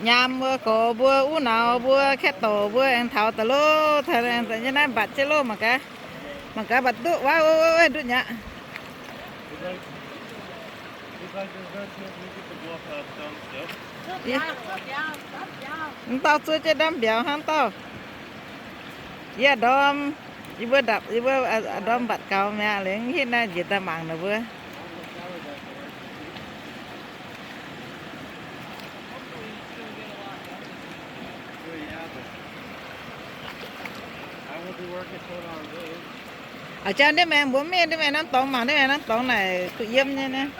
Nyaam mbuo, gox mbuo, uv nauz mbuo, kaeqv douc mbuo aengx taux daaih loh. Taux nyei naaiv mbatc jienv loh, mangc gaax. Mangc gaax mbatc duqv wuov, wuov, wuov, duqv nyei aqv. Mv dauh zuov jienv ndamv mbiauz hnangv dauh. Yie ndorm, yie mbuo ndapc, yie mbuo ndorm mbatc gaux mi'aqv, lengc hitv naaiv njiec daaih mangc ninh mbuo. Aa, jang ndiev maengx mbuo mingh ndiev maengx norm dorngx, mangc ndiev maengx norm dorngx naaic kuh yiem nyei naaiv.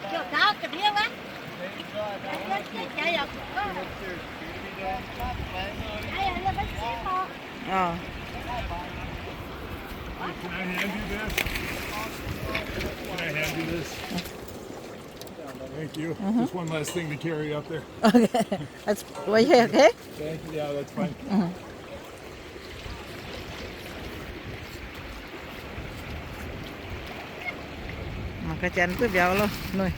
Can I hand you this? Can I hand you this? Thank you. Just one last thing to carry up there. Okay. That's right here, okay? Thank you. Yeah, that's fine. Mangc gaax janx duqv mbiauz loh nuih.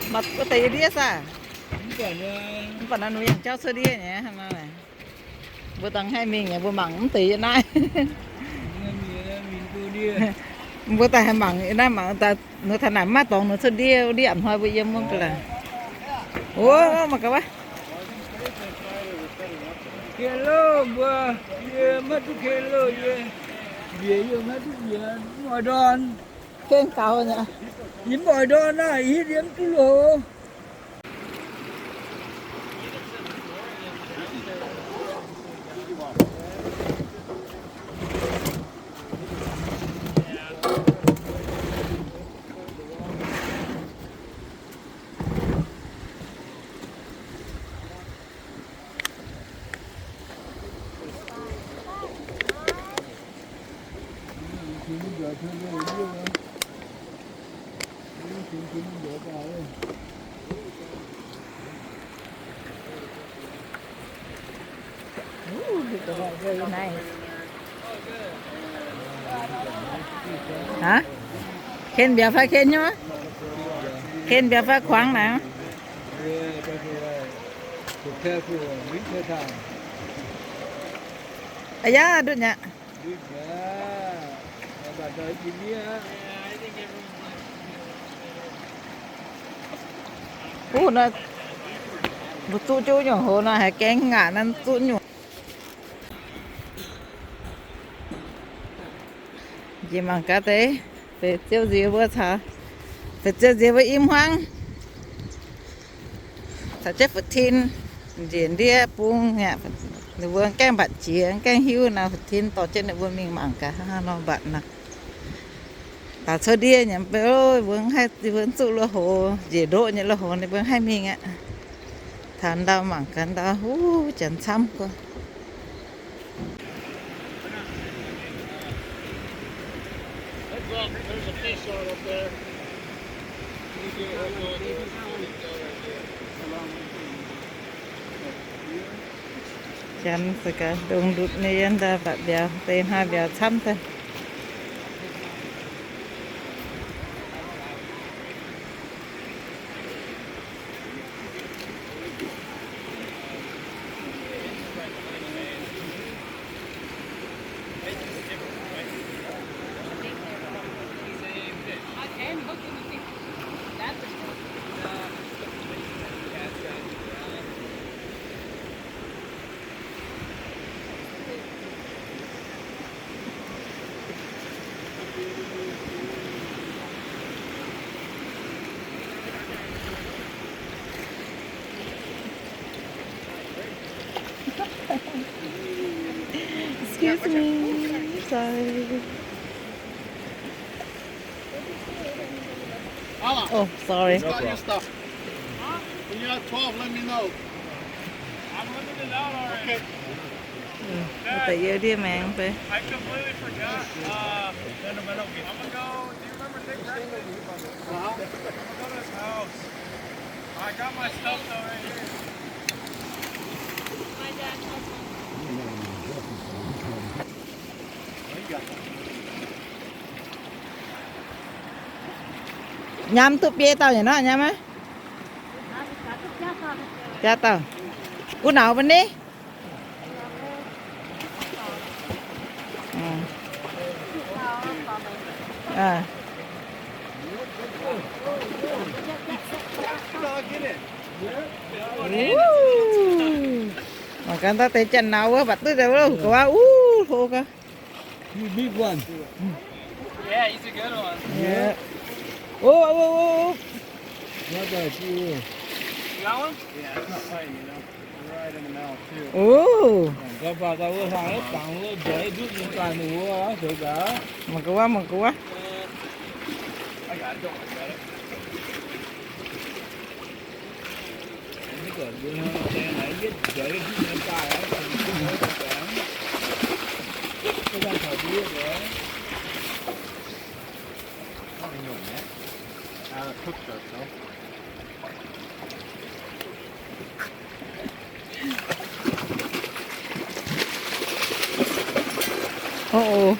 Mv baac wuov deix yie ndiev saah? Mv baac naaiv ninh yangh jauv cuotv ndiev nyei hnangv nor. Mbuo dangh haih mingh nyei, mbuo mangc mv deix yie naaiv. Mbuo daaih haih mangc yie naaiv, mangc daaih nor taux naaic maiv dorngx nor cuotv ndiev, ndiev a'hnoi mbuo yiem wuov ga'naaiv. O, mangc gaax wuov. Hello mbuo, yie maiv duqv hello yie. Njiec yie maiv duqv njiec, mv oix ndorn. Ken gaux nyei. Yie mv oix ndorn naaiv, hitv yie mv duqv loz. Ooh, very nice. Hả? Ken mbiauz fai ken nyei? Ken mbiauz fai kuangx naaic? Aa yaa, ndutv nyei aqv. Uv, nor, mbuo zuqv jienv nyungc hoz nor, haiz gaeng ngaatc nor zuqv nyungc. Njiec mangc gaax deix, feix ziouv nziex mbuo caux, feix ziouv nziex mbuo i hmuangv caux jienv fu'tin njiec ndiev bung aqv. Ninh mbuo gaengh mbatc jiex, gaengh hiuv nor, fu'tin dorh jienv ninh mbuo mingh mangc gaax hnangv haaix nor mbatc nor. Taux cuotv ndiev nyei, mbuo haih, mbuo zuqv lui-houx, njiec ndoqv nyei lui-houx, ninh mbuo haih mingh aqv. Taux ndau mangc gaax ndau, huv, janx camv gu'nyuoz. Janx se gaax ndongc ndutv nyei yiem ndau mbatc mbiauz, deix hnoi mbiauz camv daaih. Excuse me, sorry. Oh, sorry. Just got your stuff. When you have twelve, let me know. Okay. Ih, da'yietv ndiev maengx fai? I completely forgot. Uh, I'm gonna go, do you remember Dick Gregory? Uh-huh. I'm gonna go to his house. I got my stuff though right here. Nyaam duqv biei dauh nyei nor, nyaam aqv. Jaa dauh. Guv nauz mbuo ni. Mangc gaax ndau deix janx-nauz wuov, mbatc duqv deix wuov, ga'wuov uv hlo gau. Big one. Yeah, he's a good one. Yeah. Oh, oh, oh, oh. Not bad, too. You got one? Yeah, it's not fighting, you know. Right in the mouth, too. Oh. Gauh baac daaih wuov hlaang wuov dangx wuov nzengc duqv nyei daaih ninh wuov, seix gaax. Mangc gaax wuov, mangc gaax wuov. I got it, don't worry about it. Oh, oh.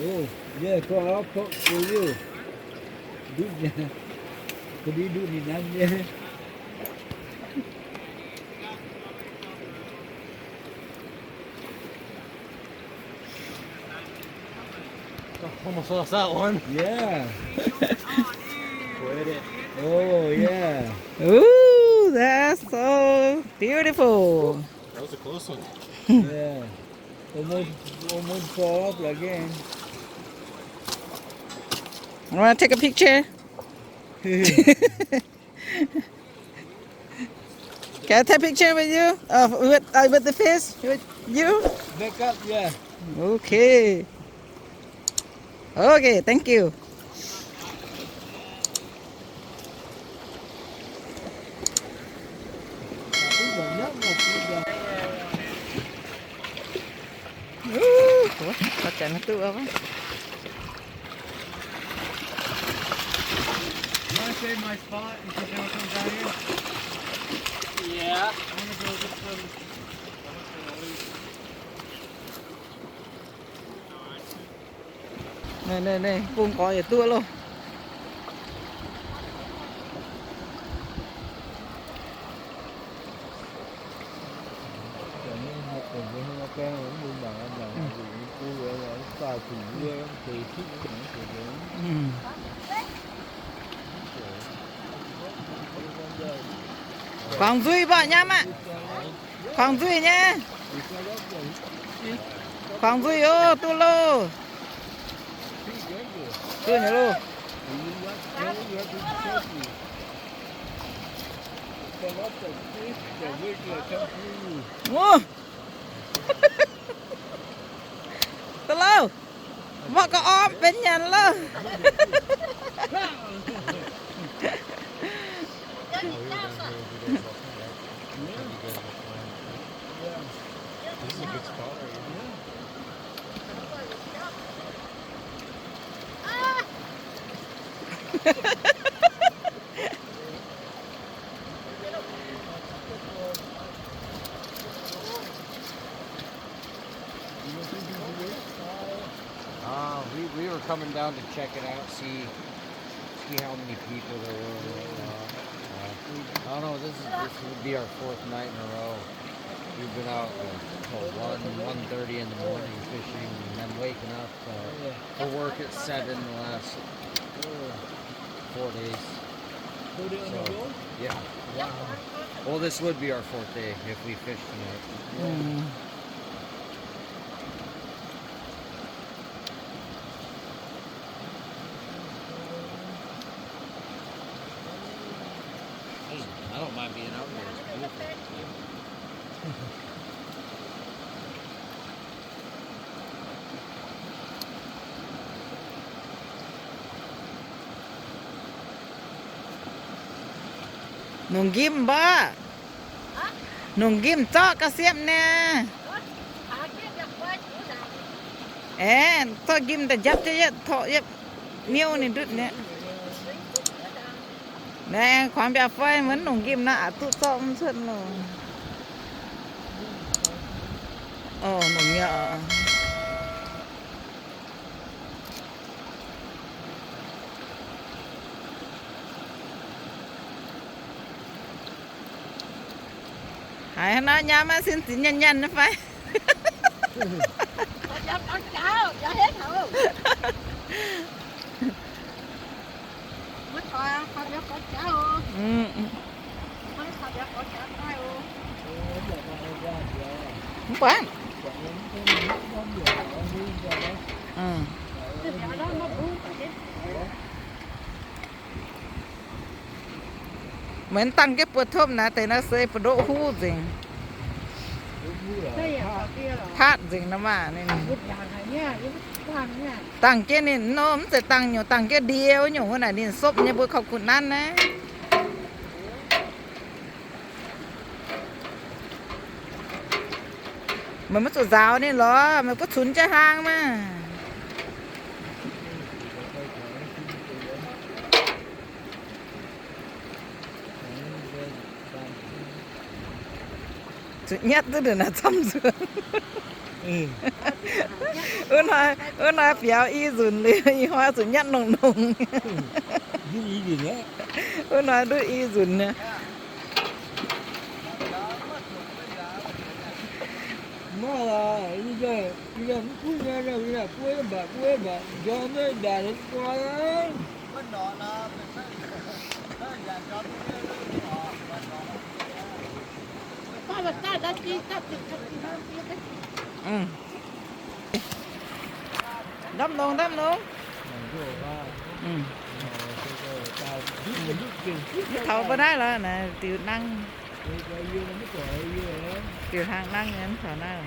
Oh, yeah, go up, go for you. Duqv nyei. Có đi duqv ninh ngắn nhé. Almost lost that one. Yeah. Quit it. Oh, yeah. Ooh, that's so beautiful. That was a close one. Yeah. Almost, almost fall off again. I wanna take a picture. Can I take picture with you? Uh, with, uh, with the fish? With you? Back up, yeah. Okay. Okay, thank you. Ooh, ủa, tao chả nó tụ không? You wanna save my spot in case anyone comes down here? Yeah. I wanna go get some. Naaiv, naaiv, naaiv, bung gorx yietc duqv loh. Kuangx nzuih mbuo nyaam aqv. Kuangx nzuih nyei. Kuangx nzuih oc, duqv loh. Duqv nyei loh. Wuov. Duqv loh. Mbuo ga'orm benx nyanc loh. This is a good spot right here. Uh, we, we were coming down to check it out, see, see how many people there were and whatnot. Uh, I don't know, this is, this would be our fourth night in a row. We've been out, uh, till one, one thirty in the morning fishing and then waking up, uh, for work at seven the last four days. Four days on the road? So, yeah. Wow. Well, this would be our fourth day if we fish tonight. Mm. Hey, I don't mind being out here. It's beautiful. Nungx nqimv mbuo. Nungx nqimv zorqv ga'siepv niaa. Aeqv, zorqv njimv daaih njapv jienv yietv, torqv yietv miuv ninh ndutv nyei. Naaiv kuangx mbiauz-fai maiv nongc njimv naaiv aqc duqv zorqv mv cuotv loh. Orv, nongc nyei oc. Haiz hnangv naaiv nyaam maiv sin zinx nyanh nyanh nyei fai? Mv baac meih dangh jienv buoz-topv naaic deix naaiv se buoz-ndoqv huv nzengc. Paatv nzengc nor maah ninh. Dangh jienv ninh nor, mv zeiz dangh nyungc, dangh jienv ndie wuov nyungc wuov naaic ninh sopv nyei mbuo korv-kuv nanv naaiv. Meih maiv zuqc nzaaux ninh lorz, meih gunv cunx jienv hlang maah. Zuqc nyatv duqv ndongc naaiv camv nzuonx. Wuov hnoi, wuov hnoi biaux i nzunc liuz, ih hnoi zuqc nyatv nongx nongx. Wuov hnoi nduqv i nzunc nyei. Ndamv longx, ndamv longx. Mv taux mbuo naaiv lorqc, naaiv diuh nangv. Diuh hlang nangv nyei mv taux naaiv.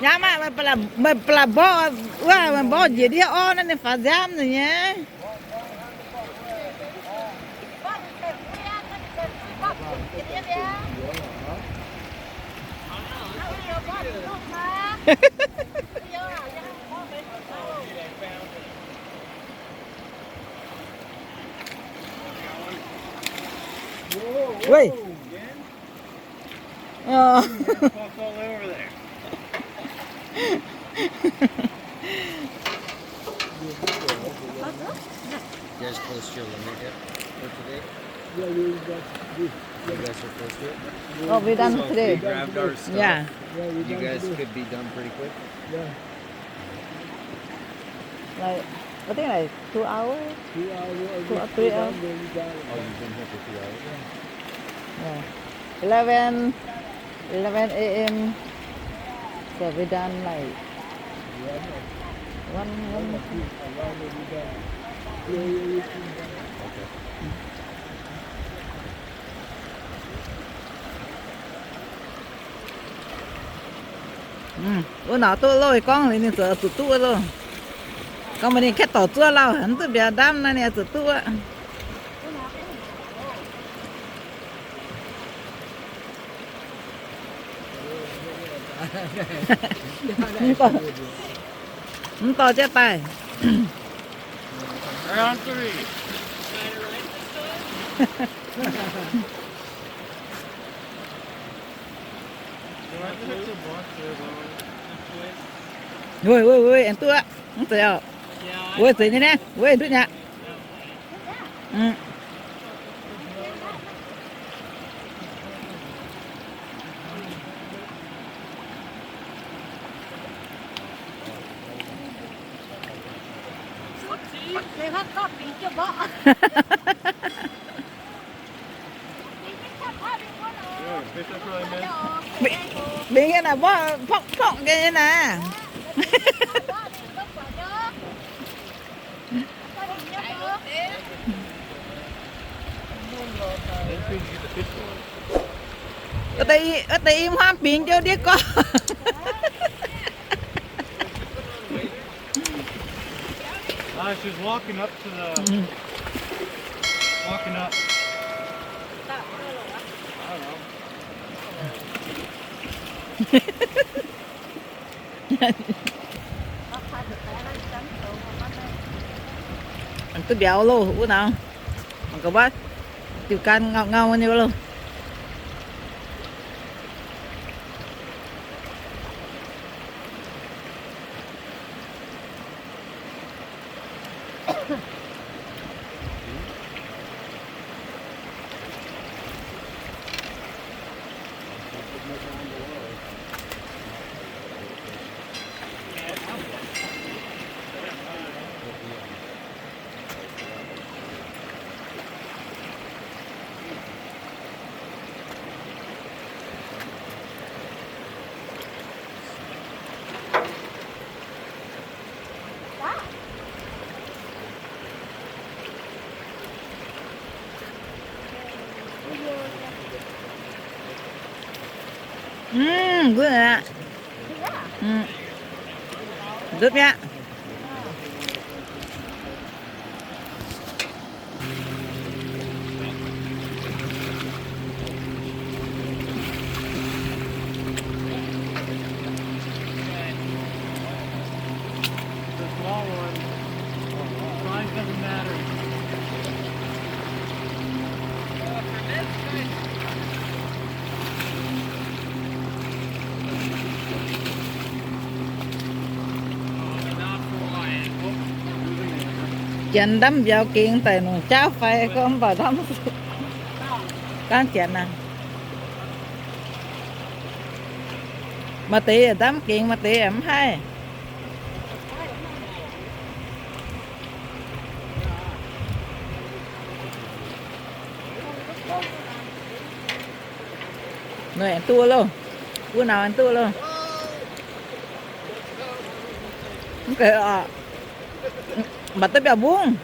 Nyaam maah, meih ba'laqc mborqv wuov, meih mborqv njiec ndiev orv naaiv ninh faaux nziaamv nyei. Weih. Oh. You guys close to your limit yet for today? You guys are close to it? Oh, we done today. So if we grabbed our stuff, you guys could be done pretty quick. Like, I think like two hours, two or three hours. Oh, you've been here for two hours? Yeah. Eleven, eleven A M. So we done like one, one. Wuov nor duqv loh, gorngv liuz ninh ziouc zuqc duqv loh. Gorngv meih ninh kaeqv dorc zuov lauh, mv duqv mbiauz ndamv naaiv ninh zuqc duqv aqv. Mv dorh jienv daaih. Weic, weic, weic, aengx duqv aqv. Mv zeiz oc. Weic, zeiz nyei naaiv. Weic, ndutv nyei aqv. Bingx nyei naaic, mborqv porqv porqv nyei naaic. Wuov deix i hmuangv bingx jienv ndiev gorngv. Ah, she's walking up to the, walking up. I don't know. Duqv mbiauz loh, wuov nor. Mangc gaax wuov, diuh gan ngau ngau nyei loh. Mv, good aqv. Mv, good aqv. The small one. Size doesn't matter. Janx ndamv mbiauz gengx daaih nongc jauv fai gorngv mv baac ndamv. Dangv janx naaic. Maaih deix yaac ndamv gengx, maaih deix yaac mv haih. Nor aengx duqv loh. Wuov nauz aengx duqv loh. Mv baac, mv baac duqv mbiauz mbungv.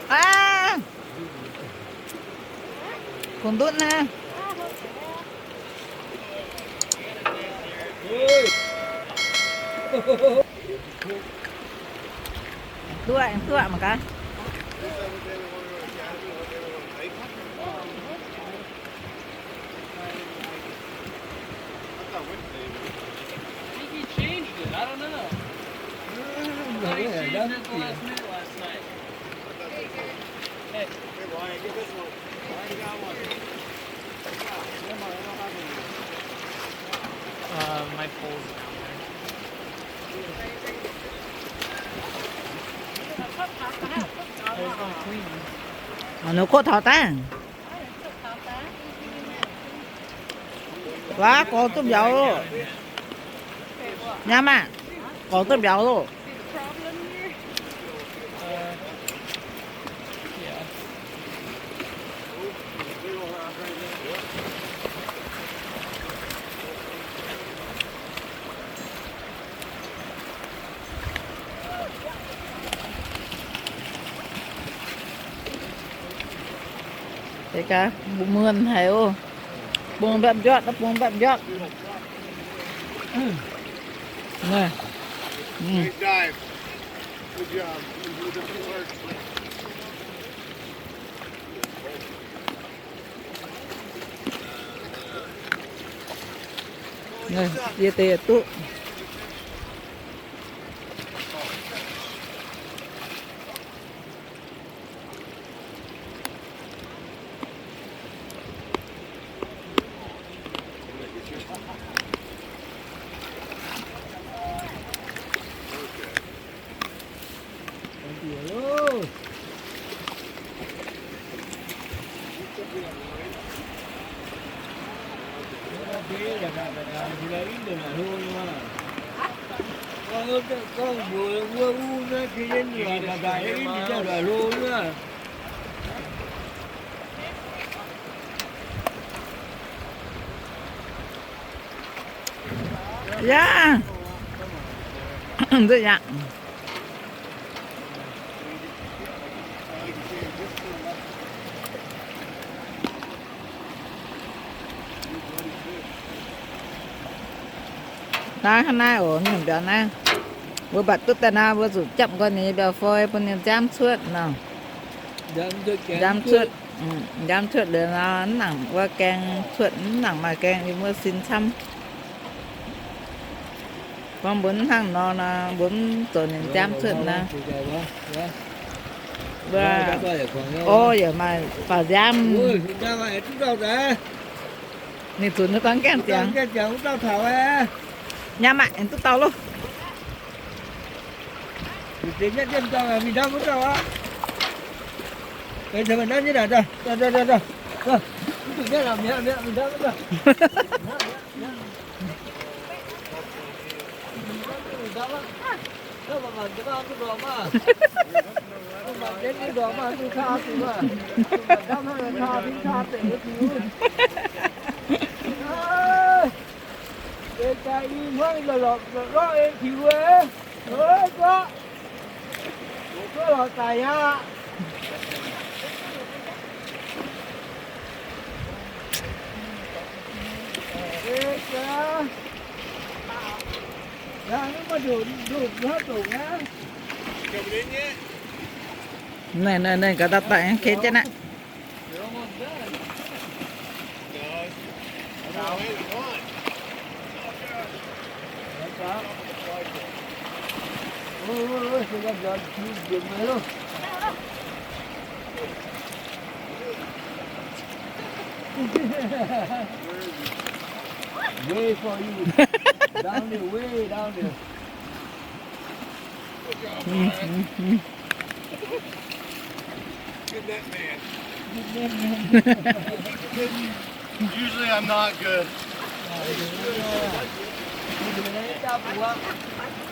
Aa, kungx ndutv naaiv. Duqv, duqv mangc gaax. I think he changed it. I don't know. I thought he changed it at the last minute last night. Hey. Hey, Wyatt, get this one. I already got one. Uh, my pole's down there. There's no clean. Ninh kuv taux daaih. Waav, gorx duqv mbiauz loh. Nyaam aah, gorx duqv mbiauz loh. Deix gaax, mbuo muonh haic oc. Bung mbapv njortv, bung mbapv njortv. Nice dive. Good job. Yie deix duqv. Yaac, yaac. Naaiv hnangv naaiv oc, mienh mbiauz naaiv. Mbuo mbatc duqv daaih naaiv, mbuo zuqc japv nqoi ninh nyei mbiauz-foi bun ninh nziaamv cuotv nor. Nziaamv cuotv, nziaamv cuotv liuz nor, mv nangc wuov gaeng cuotv, mv nangc maaih gaeng, yie mbuo sin camv. Gorngv mbuo mv hnangv nor nor, mbuo mv zoux ninh nziaamv cuotv nor. Mbuo, o, yaac maaih faaux nziaamv. Ninh zunc gorngv gaengh ziangx. Nyaam maah, aengx duqv dauh loh. Ninh, ninh, ninh gaax daaih daaih keix jienv aqv. Way for you. Down there, way down there. Good net, man. Usually I'm not good.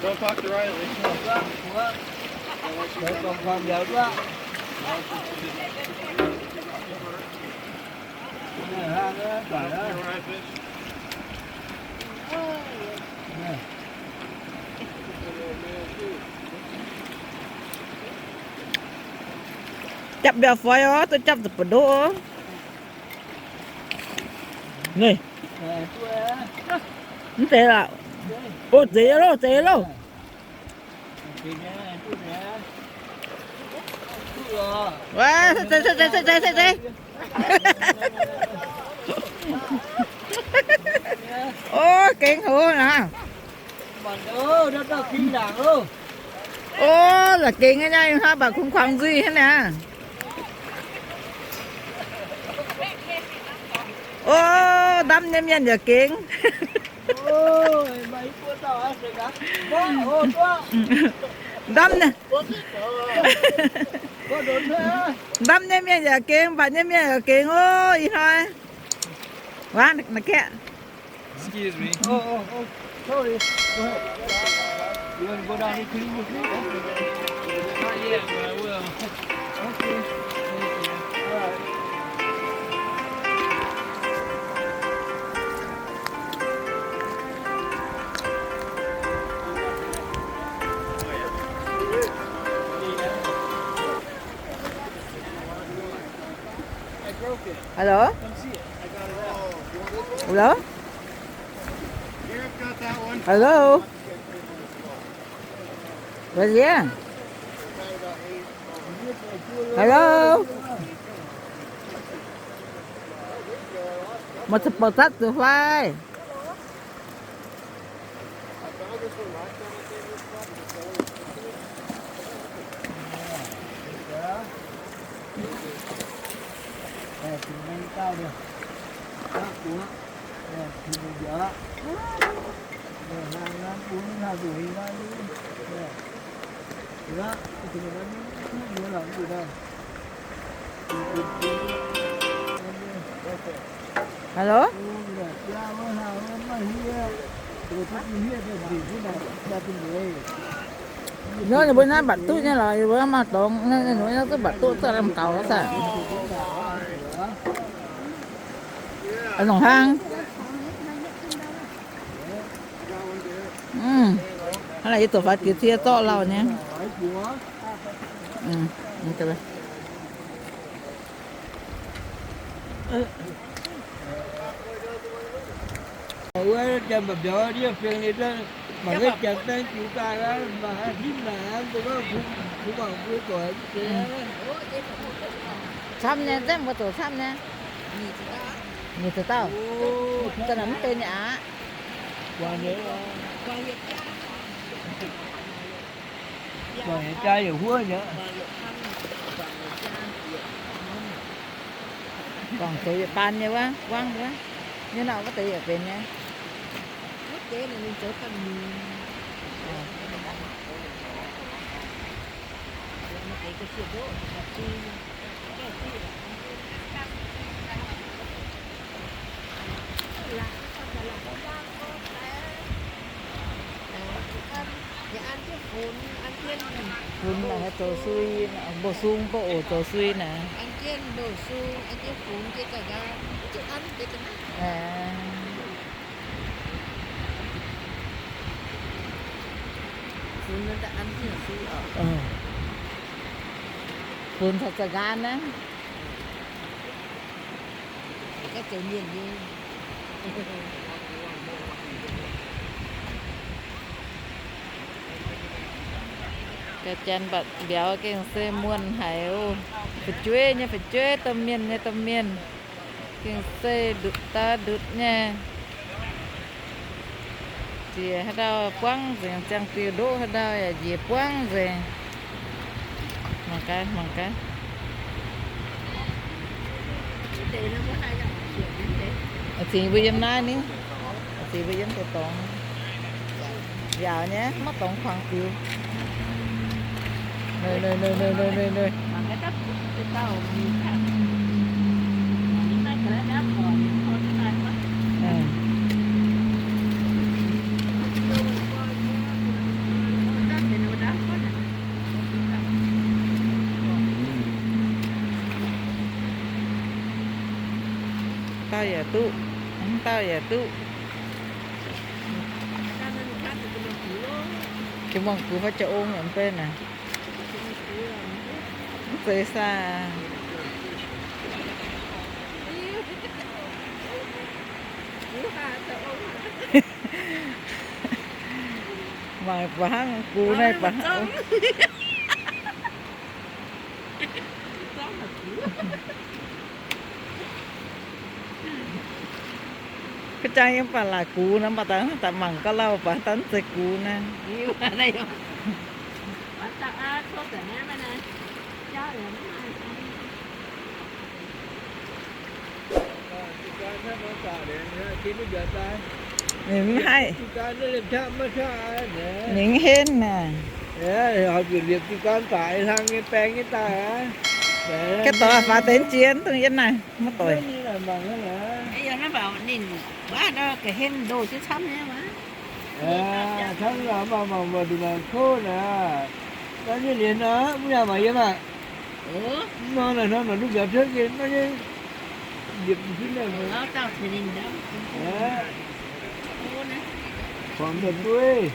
Don't talk to Riley. Japv mbiauz-foi oc, duqv japv zuqc buoz-ndoqv oc. Ninh, mv zeiz lorqc. O, zeiz loh, zeiz loh. Zeiz, zeiz, zeiz. O, gengh hov naaiv. O, la'gengh nyei, hnangv baac kungx kuangx nzuih hnangv naaiv. O, ndamv nyei mienh yaac gengh. Ndamv, ndamv nyei mienh yaac gengh, mbatc nyei mienh yaac gengh ov, ih hnoi. Waac, naaiv kaeqv. Excuse me. Oh, oh, oh, sorry. Go ahead. You wanna go down there too? Not yet, but I will. Okay. Thank you. All right. Hello? Hello? Hello? Hello? Mv zuqc bouh zatv zuqc fai. Hello? Nor ninh mbuo naaiv mbatc duqv nyei lorqc, yie mbuo maaih dorngx, ninh mbuo duqv mbatc duqv, duqv lamh gaux saah. Nongc hnangv. Hnangv naaic yie zoux faix diex cie zorqv lauh nyei. Wuov janx mba'biaux ndiev fingx liuz, mangc gaax janx baeng jiux daaih, mangc haaix himv naaic, mbuo gorngv kungx mangc mbuo doic mv deix. Camv nyei, zemv mbuo zoux camv nyei. Nyic ziepc dauh. Za'naaic mv benx nyei aqv. Guangc jaa yietc huov nyei. Guangc zoux yietc baan nyei wuov, guangv wuov. Nyei nor wuov deix yaac benx nyei. Funx naaic zoux sui, mbuo sung mbuo oc zoux sui naaic. Funx taux za'nqaang naaiv. Ga'janx mbatc mbiauz gengh se muonh haic oc. Fu'jueiv nyei fu'jueiv, domh mienh nyei domh mienh, gengh se ndutc daaih ndutc nyei. Njiec haaix ndau buangv nzengc, ziangh diuh ndoqv haaix ndau yaac njiec buangv nzengc. Mangc gaax, mangc gaax. Cingx mbuo yiem naaiv ni. Cingx mbuo yiem deix dorngx. Yaauc nyei, maiv dorngx kuangx ziux. Nui, nui, nui, nui, nui, nui. Dauh yaac duqv, mv dauh yaac duqv. Jiex muangx gux fai jiex ong yaac mv bei naaic. Mv zeiz saah. Mangc baac hnangv gux naaiv baac hnangv. Ga'jang yiem baac laaix gux nor, mv baac daaih mangc gauh lauh baac daaih mv zeiz gux naaiv. Ninh mv haih. Ninh mv henv naaic. Ga'doix faaux deix jiex dongh yie naaic maiv doic. Kuangx daaih dueiv.